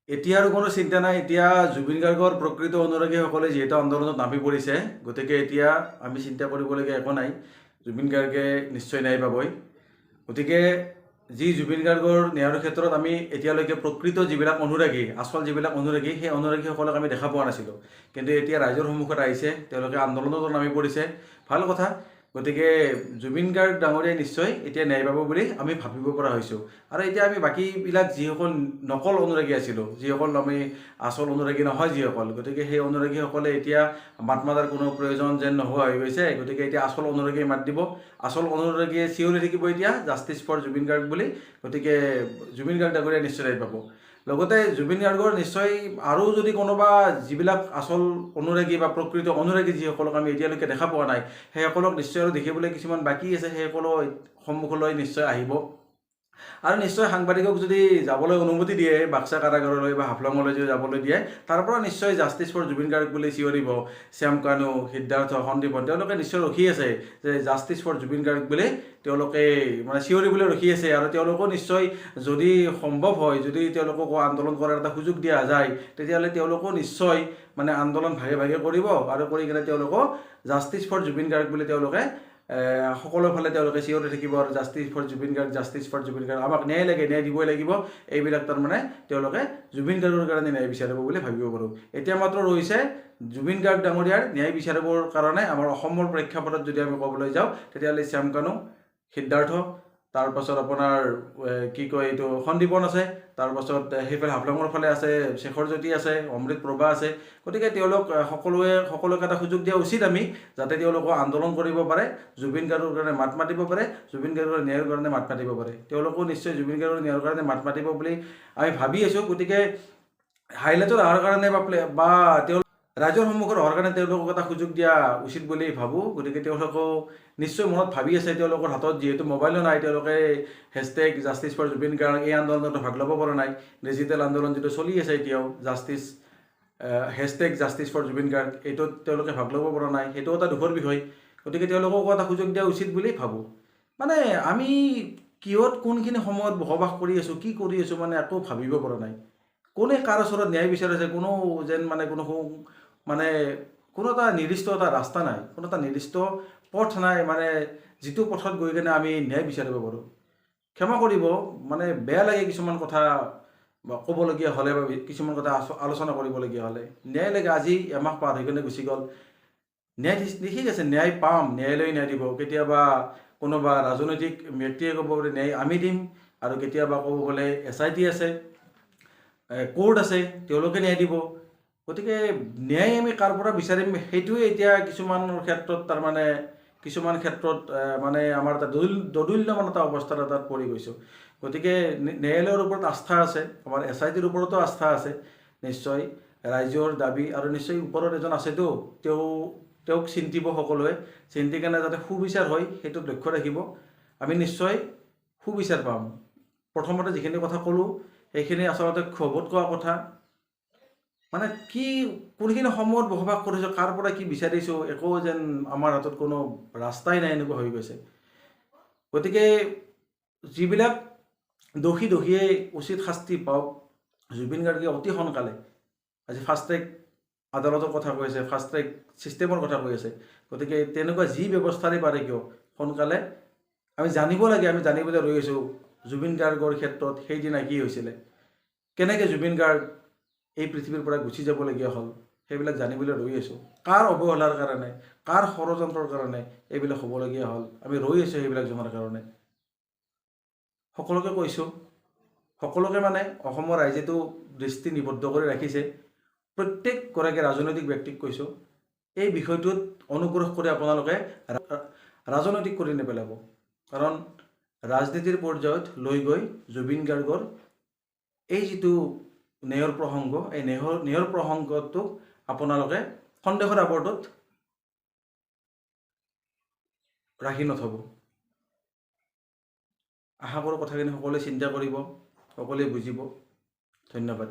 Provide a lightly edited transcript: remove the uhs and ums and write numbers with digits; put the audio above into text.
এতিয়া আৰু কোনো চিন্তা নাই। এতিয়া জুবিন গাৰ্গৰ প্ৰকৃত অনুৰাগীসকলে যিহেতু আন্দোলনত নামি পৰিছে, গতিকে এতিয়া আমি চিন্তা কৰিবলগীয়া একো নাই। জুবিন গাৰ্গে নিশ্চয় ন্যায় পাবই। গতিকে যি জুবিন গাৰ্গৰ ন্যায়ৰ ক্ষেত্ৰত আমি এতিয়ালৈকে প্ৰকৃত যিবিলাক অনুৰাগী, আচল যিবিলাক অনুৰাগী, সেই অনুৰাগীসকলক আমি দেখা পোৱা নাছিলোঁ। কিন্তু এতিয়া ৰাইজৰ সন্মুখত আহিছে, তেওঁলোকে আন্দোলনতো নামি পৰিছে, ভাল কথা। গতিকে জুবিন গাৰ্গ ডাঙৰীয়াই নিশ্চয় এতিয়া ন্যায় পাব বুলি আমি ভাবিব পৰা হৈছোঁ। আৰু এতিয়া আমি বাকীবিলাক যিসকল নকল অনুৰাগী আছিলোঁ, যিসকল আমি আচল অনুৰাগী নহয় যিসকল, গতিকে সেই অনুৰাগীসকলে এতিয়া মাত মাতাৰ কোনো প্ৰয়োজন যেন নোহোৱা হৈ গৈছে। গতিকে এতিয়া আচল অনুৰাগীয়ে মাত দিব, আচল অনুৰাগীয়ে চিঞৰি থাকিব এতিয়া জাষ্টিছ ফৰ জুবিন গাৰ্গ বুলি। গতিকে জুবিন গাৰ্গ ডাঙৰীয়াই নিশ্চয় ন্যায় পাব। লগতে জুবিন গাৰ্গৰ নিশ্চয় আৰু যদি কোনোবা যিবিলাক আচল অনুৰাগী বা প্ৰকৃত অনুৰাগী যিসকলক আমি এতিয়ালৈকে দেখা পোৱা নাই, সেইসকলক নিশ্চয় আৰু দেখিবলৈ কিছুমান বাকী আছে, সেইসকলো সন্মুখলৈ নিশ্চয় আহিব। আৰু নিশ্চয় সাংবাদিকক যদি যাবলৈ অনুমতি দিয়ে, বাক্সা কাৰাগাৰলৈ বা হাফলঙলৈ যদি যাবলৈ দিয়ে, তাৰ পৰা নিশ্চয় জাষ্টিছ ফৰ জুবিন গাৰ্গ বুলি চিঞৰিব শ্যাম কানু, সিদ্ধাৰ্থ, সন্দীপন। তেওঁলোকে নিশ্চয় ৰখি আছে যে জাষ্টিছ ফৰ জুবিন গাৰ্গ বুলি তেওঁলোকে মানে চিঞৰিবলৈ ৰখি আছে। আৰু তেওঁলোকো নিশ্চয় যদি সম্ভৱ হয়, যদি তেওঁলোককো আন্দোলন কৰাৰ এটা সুযোগ দিয়া যায়, তেতিয়াহ'লে তেওঁলোকো নিশ্চয় মানে আন্দোলন ভাগে ভাগে কৰিব আৰু কৰি কিনে তেওঁলোকো জাষ্টিছ ফৰ জুবিন গাৰ্গ বুলি তেওঁলোকে সকলো ফালে তেওঁলোকে চিঞৰি থাকিব। আৰু justice for Zubeen Garg, justice for Zubeen Garg, আমাক ন্যায় লাগে, ন্যায় দিবই লাগিব, এইবিলাক তাৰমানে তেওঁলোকে জুবিন গাৰ্গৰ কাৰণে ন্যায় বিচাৰিব বুলি ভাবিব পাৰোঁ। এতিয়া মাত্ৰ ৰৈছে জুবিন গাৰ্গ ডাঙৰীয়াৰ ন্যায় বিচাৰিবৰ কাৰণে আমাৰ অসমৰ প্ৰেক্ষাপটত যদি আমি ক'বলৈ যাওঁ, তেতিয়াহ'লে শ্যাম কানু, সিদ্ধাৰ্থ, তাৰপাছত আপোনাৰ কি কয় এইটো সন্দীপন আছে, তাৰপাছত সেইফালে হাফলঙৰ ফালে আছে শেখৰ জ্যোতি আছে, অমৃত প্ৰভা আছে। গতিকে তেওঁলোক সকলোৱে সকলোকে এটা সুযোগ দিয়া উচিত আমি, যাতে তেওঁলোকো আন্দোলন কৰিব পাৰে, জুবিন গাৰ্গৰ কাৰণে মাত মাতিব পাৰে, জুবিন গাৰ্গৰ ন্যায়ৰ কাৰণে মাত মাতিব পাৰে। তেওঁলোকো নিশ্চয় জুবিন গাৰ্গৰ ন্যায়ৰ কাৰণে মাত মাতিব বুলি আমি ভাবি আছোঁ। গতিকে হাইলাইটত অহাৰ কাৰণে বা তেওঁলোক ৰাইজৰ সন্মুখত অহাৰ কাৰণে তেওঁলোকক এটা সুযোগ দিয়া উচিত বুলি ভাবোঁ। গতিকে তেওঁলোকেও নিশ্চয় মনত ভাবি আছে, তেওঁলোকৰ হাতত যিহেতু মোবাইলো নাই, তেওঁলোকে hashtag justice for Zubeen Garg এই আন্দোলনত ভাগ ল'ব পৰা নাই। ডিজিটেল আন্দোলন যিটো চলি আছে এতিয়াও, justice hashtag justice for Zubeen Garg, এইটোত তেওঁলোকে ভাগ ল'ব পৰা নাই, সেইটো এটা দুখৰ বিষয়। গতিকে তেওঁলোককো এটা সুযোগ দিয়া উচিত বুলি ভাবোঁ। মানে আমি কিহত কোনখিনি সময়ত বসবাস কৰি আছোঁ, কি কৰি আছোঁ, মানে একো ভাবিব পৰা নাই। কোনে কাৰ ওচৰত ন্যায় বিচাৰিছে, কোনো যেন মানে কোনো মানে কোনো এটা নিৰ্দিষ্ট এটা ৰাস্তা নাই, কোনো এটা নিৰ্দিষ্ট পথ নাই, মানে যিটো পথত গৈ কিনে আমি ন্যায় বিচাৰিব পাৰোঁ। ক্ষমা কৰিব, মানে বেয়া লাগে কিছুমান কথা বা ক'বলগীয়া হ'লে বা কিছুমান কথা আলোচনা কৰিবলগীয়া হ'লে। ন্যায় লাগে, আজি এমাহ পাৰ হৈ কিনে গুচি গ'ল। ন্যায় ঠিক আছে, ন্যায় পাম, ন্যায়ালয়ে ন্যায় দিব। কেতিয়াবা কোনোবা ৰাজনৈতিক ব্যক্তিয়ে ক'ব পাৰে ন্যায় আমি দিম, আৰু কেতিয়াবা ক'ব গ'লে SIT আছে, কোৰ্ট আছে, তেওঁলোকে ন্যায় দিব। গতিকে ন্যায় আমি কাৰ পৰা বিচাৰিম, সেইটোৱে এতিয়া কিছুমান ক্ষেত্ৰত তাৰমানে কিছুমান ক্ষেত্ৰত মানে আমাৰ এটা দোদুল্যমান এটা অৱস্থাত এটাত পৰি গৈছোঁ। গতিকে ন্যায়ালয়ৰ ওপৰত আস্থা আছে, আমাৰ SITৰ ওপৰতো আস্থা আছে। নিশ্চয় ৰাইজৰ দাবী আৰু নিশ্চয় ওপৰত এজন আছেতো, তেওঁক চিন্তিব সকলোৱে, চিন্তি কেনে যাতে সুবিচাৰ হয় সেইটোত লক্ষ্য ৰাখিব। আমি নিশ্চয় সুবিচাৰ পাম। প্ৰথমতে যিখিনি কথা ক'লোঁ, সেইখিনি আচলতে ক্ষোভত কোৱা কথা। মানে কি কোনখিনি সময়ত বসবাস কৰিছোঁ, কাৰ পৰা কি বিচাৰিছোঁ, একো যেন আমাৰ হাতত কোনো ৰাস্তাই নাই, এনেকুৱা হৈ গৈছে। গতিকে যিবিলাক দোষী, দোষীয়ে উচিত শাস্তি পাওক। জুবিন গাৰ্গে অতি সোনকালে, আজি ফাষ্ট ট্ৰেক আদালতৰ কথা কৈ আছে, ফাষ্ট ট্ৰেক ছিষ্টেমৰ কথা কৈ আছে, গতিকে তেনেকুৱা যি ব্যৱস্থাৰে পাৰে কিয় সোনকালে আমি জানিব লাগে। আমি জানিবলৈ ৰৈ আছোঁ জুবিন গাৰ্গৰ ক্ষেত্ৰত সেইদিনা কি হৈছিলে, কেনেকৈ জুবিন গাৰ্গ এই পৃথিৱীৰ পৰা গুচি যাবলগীয়া হ'ল, সেইবিলাক জানিবলৈ ৰৈ আছোঁ। কাৰ অৱহেলাৰ কাৰণে, কাৰ ষড়যন্ত্ৰৰ কাৰণে এইবিলাক হ'বলগীয়া হ'ল, আমি ৰৈ আছোঁ সেইবিলাক জনাৰ কাৰণে। সকলোকে কৈছোঁ, সকলোকে মানে অসমৰ ৰাইজেতো দৃষ্টি নিবদ্ধ কৰি ৰাখিছে, প্ৰত্যেকগৰাকী ৰাজনৈতিক ব্যক্তিক কৈছোঁ, এই বিষয়টোত অনুগ্ৰহ কৰি আপোনালোকে ৰাজনৈতিক কৰি নেপেলাব। কাৰণ ৰাজনীতিৰ পৰ্যায়ত লৈ গৈ জুবিন গাৰ্গৰ এই যিটো ন্যায়ৰ প্ৰসংগ, এই ন্যায়ৰ প্ৰসংগটোক আপোনালোকে সন্দেহৰ আৱৰ্তত ৰাখি নথ'ব। আশা কৰোঁ কথাখিনি সকলোৱে চিন্তা কৰিব, সকলোৱে বুজিব। ধন্যবাদ।